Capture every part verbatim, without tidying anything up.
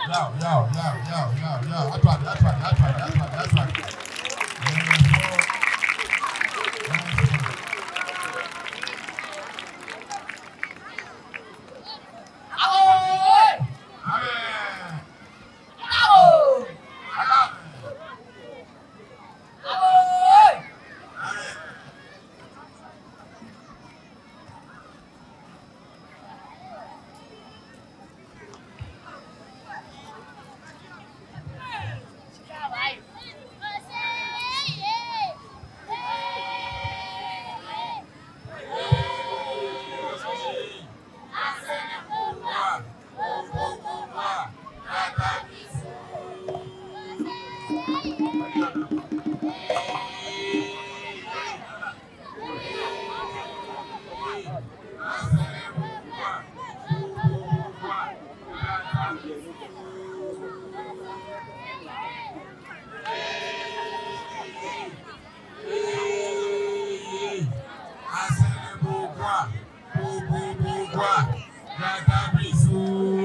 Yao, yao, yao, yao, yao, yao. Atuade, atuade, atuade, atuade, atuade. Yes, sir. Yes, sir.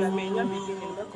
Amen. Amen.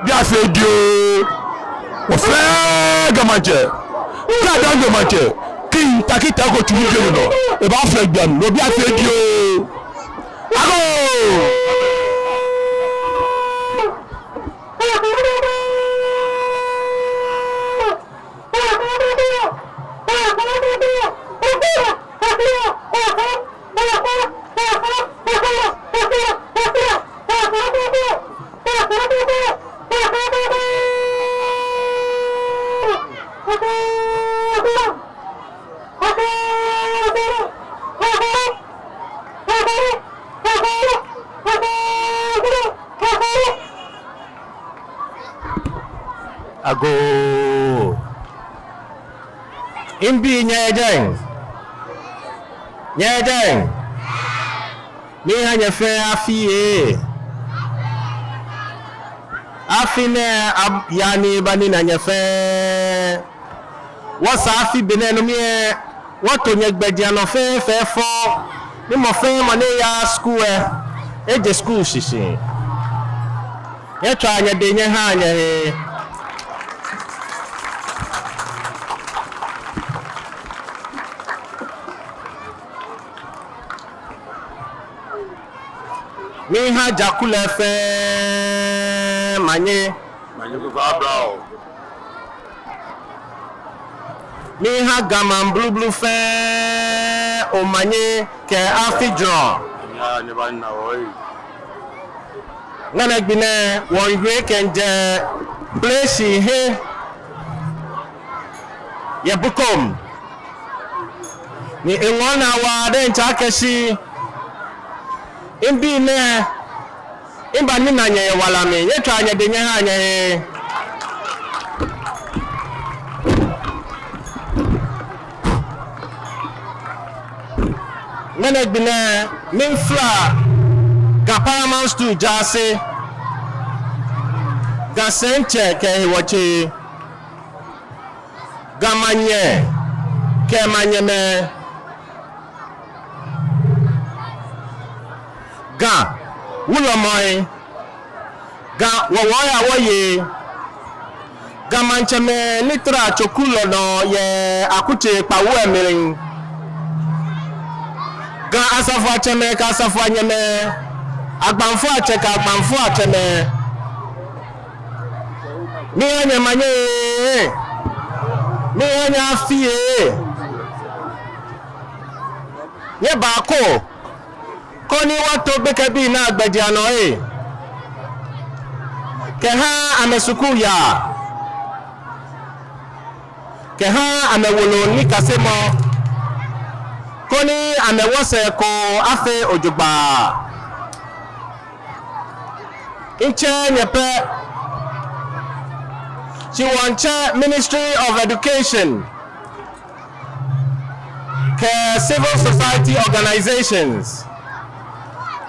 Biafedio, wɔfɛɛ Ga Maŋtsɛ, Ga Dangme Maŋtsɛ, King Tackie Teiko Tsuru jɛ nɔ, ebaafee gbɛ nɔ, Biafedio. Agoo! Agoo. Mibii, nyɛyɛ jɛi? Nyɛyɛ jɛi? Miiha nyɛ fɛɛ afi yee. Afi nɛɛ ab-, yaa ni eba nina nyɛ fɛɛ. Wɔsaa afi be nɛɛ nɔ mli lɛ, wɔto nyɛ gbɛjianɔ fɛɛ fɛɛ fɔ, ni mɔ fɛɛ mɔ ni yaa skul lɛ, eje skul shishi. Nyɛtswaa nyɛdɛ nyɛhaa nyɛhe. Miiha jaku lɛ fɛɛ manye. Manyɛ kɔkɔ abla o. Miiha Ga maŋ blublu fɛɛ omanye kɛ afi jurɔ. Ŋmɛnɛ gbi nɛɛ wɔmiiwie kɛmiijɛ Pleshi he yɛ Bukom. Ni eŋɔɔ naa waa diɛŋtsɛ akɛ shi mibii nɛɛ, mibanina nyɛ yɛ wala mli, nyɛtswaa nyɛdɛ nyɛhaa nyɛhe. Ŋmɛnɛ gbi nɛɛ, miifla Ga Paramount Stool jaase, Ga Sɛitsɛ kɛ ehewɔtsɛ, Ga Manyɛ kɛ manyɛmɛi, Ga wulɔmɛi, Ga wɔwɔɔi awɔyei, Ga maŋtsɛmɛi ni tara tsoku lɛ nɔ yɛ akutsei kpawo lɛ mli, Ga asafoiatsɛmɛi kɛ asafoianyɛmɛi, agbaafoi atsɛmɛi kɛ agbaafoi atsɛmɛi. Miiha nyɛ manye ee, miiha nyɛ afi ee. Nyɛbaa koni wɔto gbekɛbii nɛɛ agbɛjianɔ ee, kɛha amɛ skul yaa, kɛha amɛ wolo nikasemɔ, koni amɛwo sɛɛ ko afee ojogbaŋŋ. Mitsɛɛɛ nyɛ pɛ, shi wɔmiitsɛ Ministry of Education kɛ civil society organizations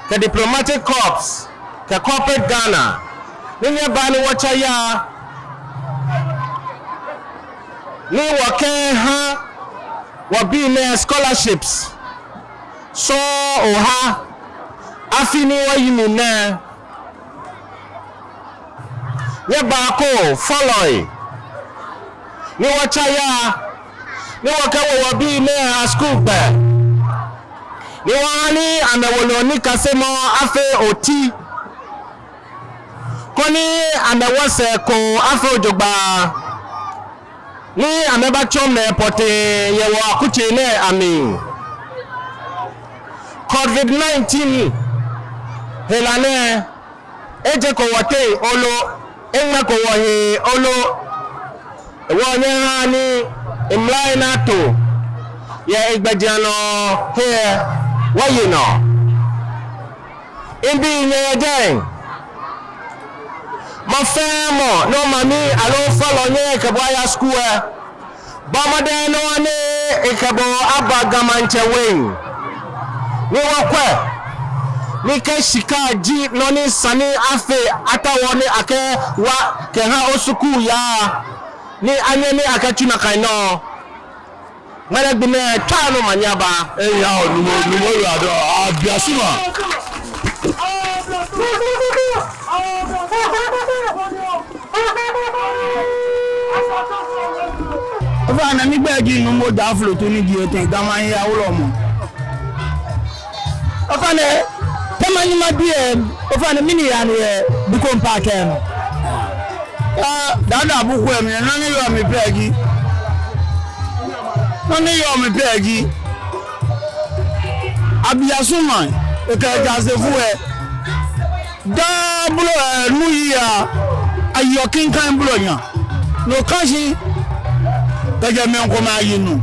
kɛ diplomatic corps kɛ corporate Ghana ni nyɛbaa ni wɔtsa yaa ni wɔkɛha wɔbii nɛɛ scholarships sɔŋŋ oha afi ni wɔyimɔ nɛɛ. Nyɛbaa koni fɔlɔi ni wɔtsa yaa ni wɔkɛwo wɔbii nɛɛ askul gbɛ, ni wɔha ni amɛwolo nikasemɔ afee oti, koni amɛwo sɛɛ ko afee ojogbaŋŋ, ni amɛbatsɔmɔ pɔtɛɛ yɛ wɔ akutsei nɛɛ amli. Covid nineteen hela nɛɛ, ejeko wɔteŋ olo, eŋmɛko wɔhe olo. Hewɔ nyɛhaa ni mlai ni ato yɛ egbɛjianɔ he wɔye nɔ. Mibi nyɛ yɛ jɛi. Mɔ fɛɛ mɔ ni omami aloo fɔlɔ nyɛkɛ bo aya skul lɛ, bɔɔ mɔdɛŋ ni okɛ bo aba Ga Maŋtsɛ wein, ni wɔkwɛ ni kɛ shika ji nɔ ni sa ni afee atao ni akɛwa kɛha oskul yaa, ni anyɛ ni akɛtsu nakai nɔ. Ŋmɛnɛ gbi nɛɛ, tswa ni omanye aba. Eya o, Numo, Numo Oyiwaladɔŋŋ, Abiasuma. Ofainɛ, migbɛi ji Numo Jaflotu ni ji etɛ Ga Maŋ he wulɔmɔ. Ofainɛ, te manyɛ mabi lɛ, ofainɛ, mɛni yaa nɔ yɛ Bukom Park lɛ nɔ? Ah, Daa Daa Bukom lɛ mli, nɔ ni yɔɔ mli pɛ ji, nɔ ni yɔɔ mli pɛ ji, Abiasuma, ekɛ ejaasefoi lɛ, daa blo, eh, nu yi a, ayeɔ kinkai blonya. No kã shi kɛjɛ mɛi komɛi ayi nɔ.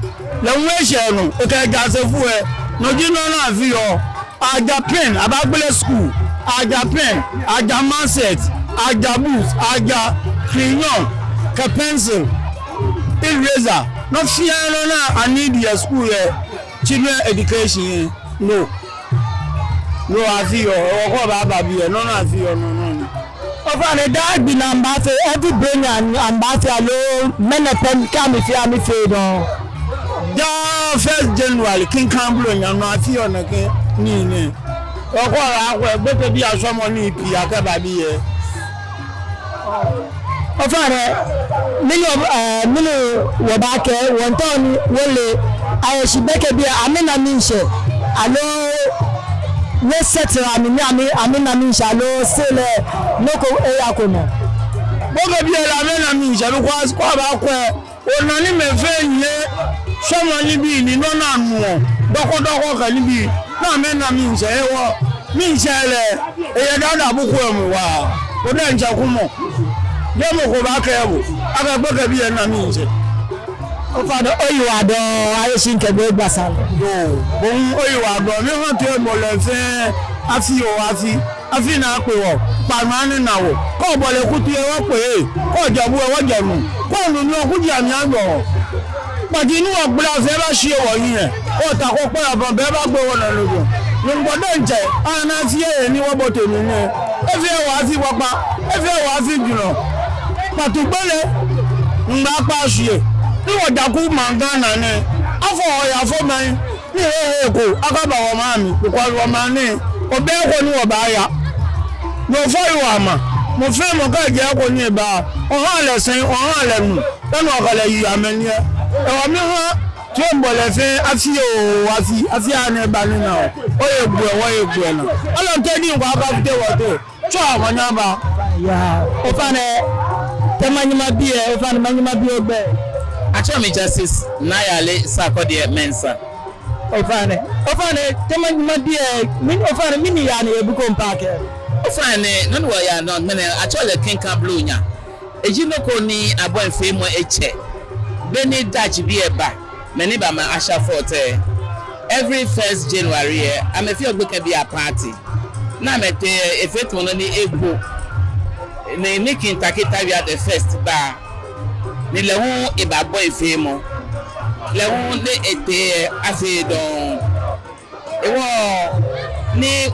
Lɛ hu eshɛ nɔ, ekɛ ejaasefoi lɛ, no ji nɔ ni afeɔ. Aja pen, abaagbele skul. Aja pen, aja maset, aja books, aja crayon kɛ pencil, eraser. Nɔ fɛɛ nɔ ni a need yɛ skul lɛ, children education lɛ, no. No afeɔ, hewɔ kɛ obaaba biɛ, nɔ ni afeɔ, no nɔ ni. Ofainɛ, daa gbi ni amɛbaafee, every blo ni amɛbaafee aloo mɛni pɛ kɛ amɛfee, amɛfeɔ dɔŋŋ? Daa first January, kinkai blonya nɔ afeɔ nɛkɛ nii nɛɛ. Hewɔ kɛ obakwɛ, gbekɛbii asɔmɔ nii pii akɛba biɛ. Ofainɛ, mɛni, eh, mɛni wɔbaakɛɛ, wɔmiitao ni wɔle, ayɛ shi gbekɛbii amɛna miishɛɛ, aloo wɔsettle amɛ ni amɛ, amɛna miishɛɛ, aloo sɛɛ lɛ nɔ ko eyako nɔ. Gbekɛbii lɛ amɛna miishɛɛ, because kɛ obaakwɛ, ona ni mɛi fɛɛ nyiɛ shwɛmɔ nibii ni nɔ ni anuɔ dɔkɔdɔkɔ kɛ nibii, ni amɛna miishɛɛ. Hewɔ miishɛɛ lɛ, eyɛ Dada buku lɛ mli waa. Bo diɛŋtsɛ kumɔ, jeee mɔ ko baakɛɛ bo akɛ gbekɛbii lɛ na miishɛɛ. Ofainɛ, oyiwaladɔŋŋ, aye shi kɛ gbɛ gba sane. Yoo, bo hu oyiwaladɔŋŋ, miha toibolɔi fɛɛ afi oo afi. Afi ni akpe wɔ, kpaanyɔ ni ana wɔ. Kɛ obɔle kutu lɛ wɔkpe, kɛ ojabu lɛ wɔjanu, kɛ onunu lɛ kuji amli anyɔ. Kpaji ni wɔgbla fɛɛ baashwie wɔhiɛ. Kɛ ota kɛ okpɛ lɛ bɔ, bɛ baagbe wɔnɔ lɛ jɔ. Nyɔŋmɔ diɛŋtsɛ, ana afi lɛ ni wɔbote mli nɛɛ. Efee wɔ afi kpakpa, efee wɔ afi julɔ. Kpatu gbele, ŋgba kpa shwie. Ni wɔjaku maŋ Ghana nɛɛ, afɔ wɔ yafɔ maŋ. Ni hei hei ko akaba wɔmaŋ mli, because wɔmaŋ nɛɛ, wɔbɛ he ko ni wɔbaaya. Ni ofɔ yi wɔ ama, mɔ fɛɛ mɔ kɛ ejɛ he ko ni eba, oha lɛ sɛi, oha lɛ nu, dani okɛ lɛ yi amɛnii lɛ. Hewɔ miha toibolɔi fɛɛ afi oo afi, afi ni eba ni ana wɔ. Oyiwaladɔŋŋ, oyiwaladɔŋŋ. Alɔnte ni ŋkɔ akafite wɔteŋ. Tswa manyaba. Yaa, ofainɛ, te manyɛ mabi lɛ, ofainɛ manyɛ mabi ogbɛi. Atsɛɔ mi Justice Naa Yale Sarkodie Mensah. Ofainɛ, ofainɛ, te manyɛ mabi lɛ, mi, ofainɛ, mɛni yaa nɔ yɛ Bukom Park lɛ? Ofainɛ, nɔ ni wɔyaa nɔ ŋmɛnɛ, atsɛɔ lɛ Kinka Blonya. Eji nɔ ko ni abɔi feemɔ etsɛ. Be ni Dutch bii lɛ ba, mɛi ni bama Ussher Fort lɛ, every first January lɛ, amɛfeɔ gbekɛbii aparty. Ni amɛtee lɛ, efee tamɔ nɔ ni egbo. Ni, ni King Tackie Tawia the first ba. Ni lɛ hu ebabɔi feemɔ. Lɛ hu ni etee lɛ, afee dɔŋŋ. Hewɔ ni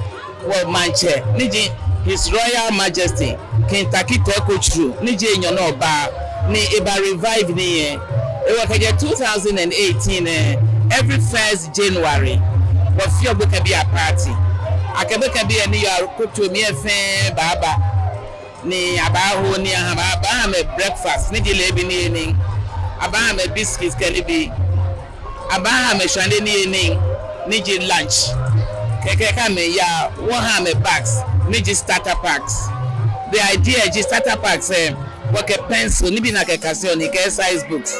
wɔmaŋtsɛ, ni ji His Royal Majesty King Tackie Teiko Tsuru, ni ji enyɔ nɔ ba, ni eba revive nii lɛ. Hewɔ kɛjɛ two thousand and eighteen lɛ, every first January, wɔfeɔ gbekɛbii aparty. Akɛ gbekɛbii lɛ ni yɔɔ akoto mli lɛ fɛɛ baaba. Ni abaaho nii aha amɛ, abaaha amɛ breakfast, ni ji leebi niyenii. Abaaha amɛ biscuits kɛ nibii. Abaaha amɛ shwane niyenii, ni ji lunch. Kɛkɛ kɛ amɛya, wɔha amɛ bags, ni ji starter packs. The idea ji starter packs lɛ, wɔkɛ pencil, nibii ni akɛkaseɔ nii kɛ exercise books.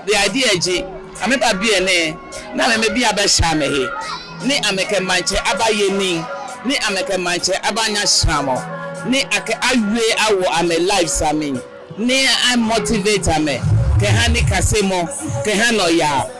The idea ji, amɛba biɛ nɛɛ, ni amɛmɛi abii abashɛ amɛhe, ni amɛkɛ maŋtsɛ abaye nii, ni amɛkɛ maŋtsɛ abanya shramɔ, ni akɛ awie awo amɛ lives amli. Ni amotivate amɛ kɛha nikasemɔ, kɛha nɔyaa.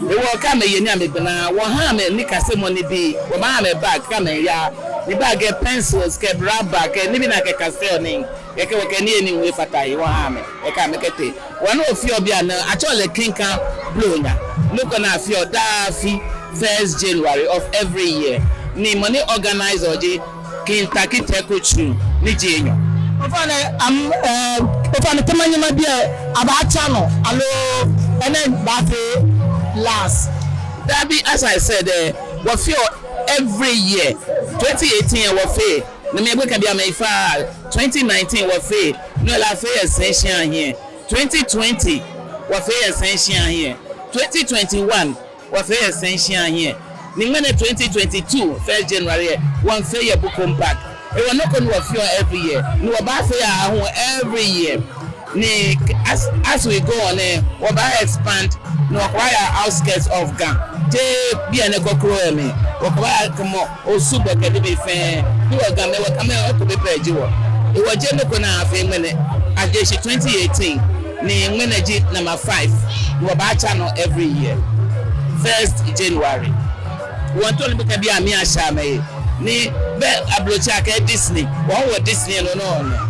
Hewɔ kɛ amɛye nii amɛgbɛnaa, wɔha amɛ nikasemɔ nibii, wɔbaaha amɛ bag kɛ amɛya. Ni bag lɛ pencils kɛ rubber kɛ nibii ni akɛkaseɔ nii. Kɛkɛ wɔkɛ niyenii hu efata he wɔha amɛ. Kɛkɛ amɛkɛtee. Wɔnɔ ni wɔfeɔ bianɛ, atsɛɔ lɛ Kinka Blonya. Nɔ ko ni afeɔ daa afi first January of every year. Ni mɔ ni organize lɛ ji King Tackie Teiko Tsuru ni ji enyɔ. Ofainɛ, am, eh, ofainɛ te manyɛ mabi lɛ, abaatsa nɔ, aloo enɛ baafee last? Dabi, as I said, eh, wɔfeɔ every year. Twenty eighteen lɛ wɔfee, ni mɛi gbekɛbii amɛyi fa. Twenty nineteen wɔfee, no lɛ afee yɛ sɛi shia hiɛ. Twenty twenty wɔfee yɛ sɛi shia hiɛ. Twenty twenty-one wɔfee yɛ sɛi shia hiɛ. Ni ŋmɛnɛ twenty twenty-two, first January lɛ, wɔmiifee yɛ Bukom Park. Hewɔ nɔ ko ni wɔfeɔ every year, ni wɔbaafee aahu every year. Ni as, as we go on lɛ, wɔbaa expand, ni wɔkɛbaaya outskirts of Ga. Jeee biɛ nɛɛ kroko lɛ mli. Wɔkɛbaaya kɛmɔ Osu gbɛ kɛ nibii fɛɛ. Ni wɔ Gamɛi, wɔ Gamɛi, eko pɛ ji wɔ. Hewɔ jeee nɔ ko ni afee ŋmɛnɛ. Aje shi twenty eighteen, ni ŋmɛnɛ ji number five. Ni wɔbaatsa nɔ every year, first January. Wɔmiitao ni gbekɛbii amli ashɛ amɛhe. Ni bɛ ablotsiri akɛɛ Disney, wɔ hu wɔ Disney nɔ nɔŋŋ.